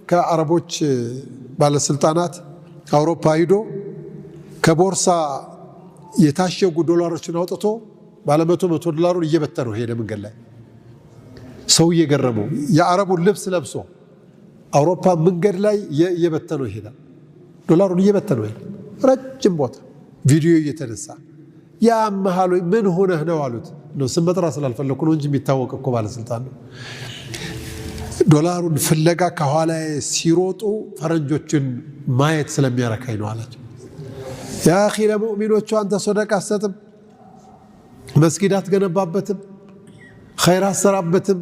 ከአረቦች ባለስልጣናት አውሮፓ ሂዶ ከቦርሳ የታሸጉ ዶላሮችን አውጥቶ ባለ 100 100 ዶላሩን እየበተነው ሄደ መንገድ ላይ። ሰው እየገረመው የአረቡን ልብስ ለብሶ አውሮፓ መንገድ ላይ እየበተነው ይሄዳል። ዶላሩን እየበተነው ይሄዳል። ረጅም ቦታ ቪዲዮ እየተነሳ ያመሃል ወይ፣ ምን ሆነህ ነው አሉት። ነው ስም መጥራት ስላልፈለኩ ነው እንጂ የሚታወቅ እኮ ባለስልጣን ነው። ዶላሩን ፍለጋ ከኋላ ሲሮጡ ፈረንጆችን ማየት ስለሚያረካኝ ነው አላቸው። يا أخي ለሙእሚኖቹ አንተ ሶደቃ አትሰጥም፣ መስጊድ አትገነባበትም፣ ኸይር አትሰራበትም።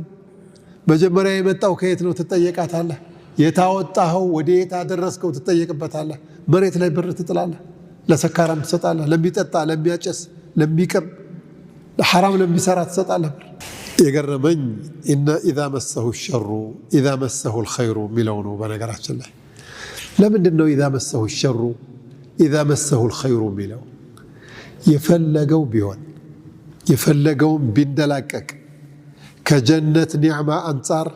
መጀመሪያ የመጣው ከየት ነው ትጠየቃታለህ። የታወጣኸው ወደ የት አደረስከው ትጠየቅበታለህ። መሬት ላይ ብር ትጥላለህ፣ ለሰካራም ትሰጣለህ፣ ለሚጠጣ፣ ለሚያጨስ፣ ለሚቅም፣ ሐራም ለሚሰራ ትሰጣለህ። የገረመኝ إذا مسه الشر إذا مسه الخير የሚለው ነው። በነገራችን ላይ ለምንድን ነው إذا مسه الشر إذا مسه الخير የሚለው? የፈለገው ቢሆን፣ የፈለገውን ቢንደላቀቅ ከጀነት ኒዕማ አንጻር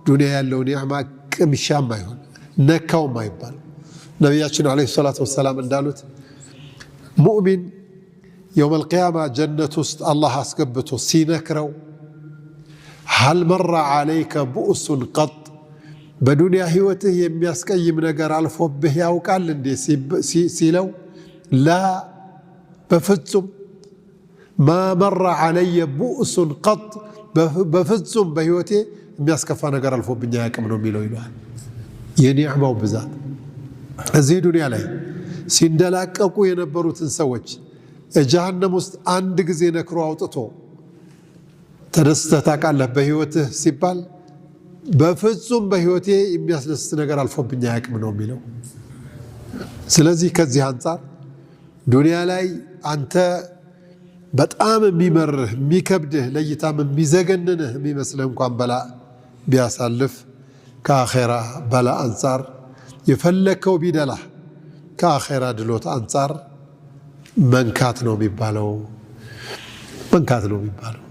ዱንያ ያለው ኒዕማ ቅምሻም አይሆን፣ ነካውም አይባል። ነቢያችን عليه الصلاة والسلام እንዳሉት ሙእሚን يوم القيامة ጀነት ውስጥ አላህ አስገብቶ ሲነክረው هل مر عليك بؤس قط፣ በዱንያ ህይወትህ የሚያስቀይም ነገር አልፎብህ ያውቃል እንዴ ሲለው፣ لا፣ በፍጹም፣ ما مر علي بؤس قط፣ በፍጹም በህይወቴ የሚያስከፋ ነገር አልፎብኝ አያውቅም ነው የሚለው ይለዋል። የኒዕማው ብዛት እዚህ ዱንያ ላይ ሲንደላቀቁ የነበሩትን ሰዎች ጀሃነም ውስጥ አንድ ጊዜ ነክሮ አውጥቶ ተደስተህ ታውቃለህ በህይወትህ ሲባል በፍጹም በህይወቴ የሚያስደስት ነገር አልፎብኝ አያውቅም ነው የሚለው። ስለዚህ ከዚህ አንጻር ዱንያ ላይ አንተ በጣም የሚመርህ፣ የሚከብድህ፣ ለእይታም የሚዘገንንህ የሚመስልህ እንኳን በላ ቢያሳልፍ ከአኼራ በላ አንጻር፣ የፈለግከው ቢደላህ ከአኼራ ድሎት አንጻር መንካት ነው የሚባለው፣ መንካት ነው የሚባለው።